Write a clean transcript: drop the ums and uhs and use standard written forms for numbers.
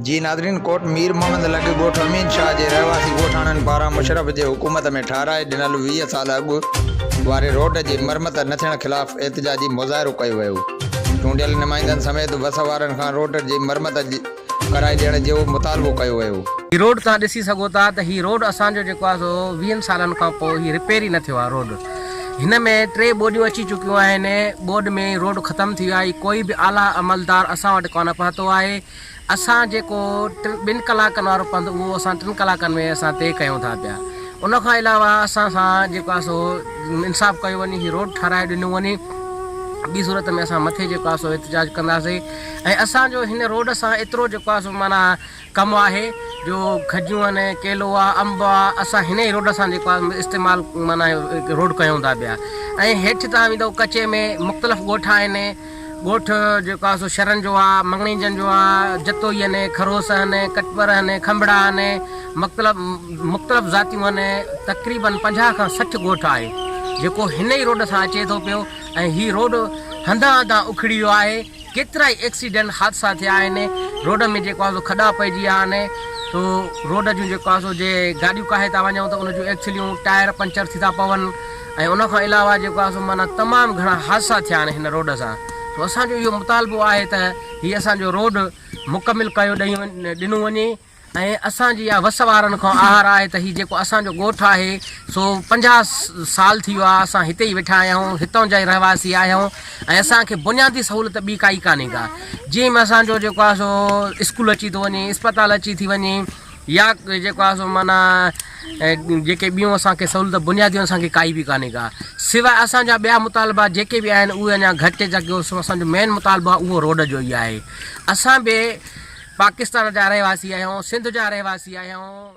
جي ناظرين ڪوٽ مير محمد لڳ ڳوٺ امين شاهه جي رهواسي ڳوٺاڻن پاران مشرف جي حڪومت ۾ ٺاهرائي ڏنل 20 سال اڳ واري روڊ جي مرمت نه ٿيڻ خلاف احتجاجي مظاهرو ڪيو ويو چونڊيل نمائندن سميت وس وارن کان روڊ جي مرمت ڪرائي ڏيڻ جو مطالبو ڪيو ويو. هي روڊ توهان ڏسي سگهو ٿا ته هي روڊ اسان جو جيڪو آهي سو ويهن سالن کان پوء هي رپيئر ئي نه ٿيو آهي روڊ هن ۾ ٽي ٻوڏيون اچي چڪيون آهن ٻوڏ ۾ روڊ ختم ٿي ويو آهي ڪوئي به اعليٰ عملدار اسان وٽ ڪونه پهتو آهي اسان جيڪو ٻن ڪلاڪن وارو پنڌ اهو اسان ٽن ڪلاڪن ۾ اسان طئي ڪيون ٿا پيا ان کان علاوه اسان سان جيڪو آهي سو انصاف ڪيو وڃي هي روڊ ٺهرائي ڏنو وڃي ٻي صورت ۾ اسان مٿي جيڪو آهي سو احتجاج ڪنداسين ۽ اسان جو هن روڊ سان ايترو جيڪو آهي سو معنيٰ ڪم آهي جو کجيون آهن ڪيلو آهي انب آهي اسان هن ئي روڊ سان جيڪو آهي استعمال معنيٰ روڊ ڪيون ٿا پيا ۽ هيٺ تان ويندو ڪچي ۾ مختلف ڳوٺ آهن ڳوٺ جيڪو آ سو شرن جو آ، مڱڻيجن جو آ، جتوئي آهن، کروس آهن، ڪٽپر آهن، کنڀڙا آهن، مختلف مختلف ذاتيون آهن، تقريبن 50 کان 60 ڳوٺ آهي جيڪو هن ئي روڊ سان اچي ٿو پيو ۽ هي روڊ هنڌان هنڌان اکڙي ويو آهي، ڪيترائي ايڪسيڊنٽ حادثا ٿيا آهن، روڊ ۾ جيڪو آ سو کڏا پئجي ويا آهن، سو روڊ جون جيڪو آ سو جي گاڏيون ڪاهي ٿا وڃون ته ان جون ايڪسليون ٽائر پنچر ٿي ٿا پون. ۽ ان کان علاوه جيڪو آهي سو معنيٰ تمام گهڻا حادثا ٿيا آهن هن روڊ سان سو اسان جو اهو مطالبو آهي ته هي اسان جو روڊ مڪمل ڪيو ڏنو وڃي ۽ اسان جي اها وس وارن کان آهر آهي ته هي جيڪو اسان جو ڳوٺ آهي سو 50 سال ٿي ويو آهي اسان هتي ئي ويٺا آهيون هتان جا ئي رهواسي آهيون ۽ اسان کي بنيادي سهولت ٻي ڪائي ڪانهي ڪا جنهن ۾ اسان جو جيڪو آهي سو اسڪول اچي ٿو وڃي اسپتال اچي ٿي وڃي يا جيڪو آهي سو معنيٰ جيڪي ٻيون اسان کي سهولت بنيادي اسان کي ڪائي به ڪانهي ڪا سواء اسان جا ٻيا مطالبا جيڪي به آهن اهي اڃا گهٽ جيڪي اسان جو مين مطالبو آهي اهو روڊ جو ئي آهي اسان به پاڪستان جا رهواسي آهيون سنڌ جا رهواسي آهيون.